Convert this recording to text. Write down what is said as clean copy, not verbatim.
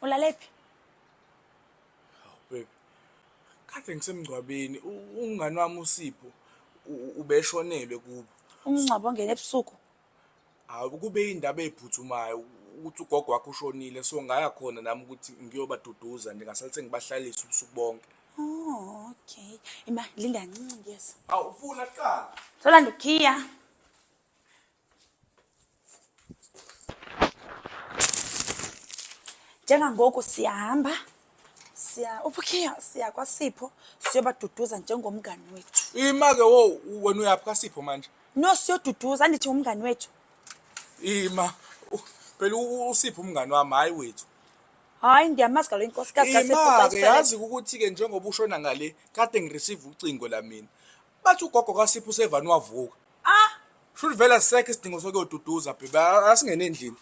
Ulalephi? Babe, kade ngisemngcwabeni, umngani wami uSipho ubeshonelwe kubo. Umngcwabo ongena ebusuku. Hawu, kube indaba eziphuthumayo ukuthi ugogo wakhe ushonile, so ngaya khona nami ukuthi ngiyobaduduza nje, ngasale sengibahlalisa ubusuku bonke. Oh, okay. Ima, linda ncinci ngiyeza. Awu, ufuna kuqala. Solanda ukhiya. Njengangoku siyahamba, siya uphi ukhiya, siya kwaSipho siyobaduduza njengomngani wethu. Ima-ke wo, wena uyaphi kaSipho manje? No, siyoduduza, andithi ngumngani wethu. Ima, phela uSipho umngani wami, hhayi wethu. Hayi, ndiyamazi kaloku inkosikazi kaSipho xa Ima-ke, isweleka. yazi ukuthi-ke njengoba ushona ngale, kade ngireceive ucingo la mina. Bathi ugogo kaSipho usevane wavuka. Ah, Shuthi vele asisekho isidingo sokuyoduduza babe, asingene endlini.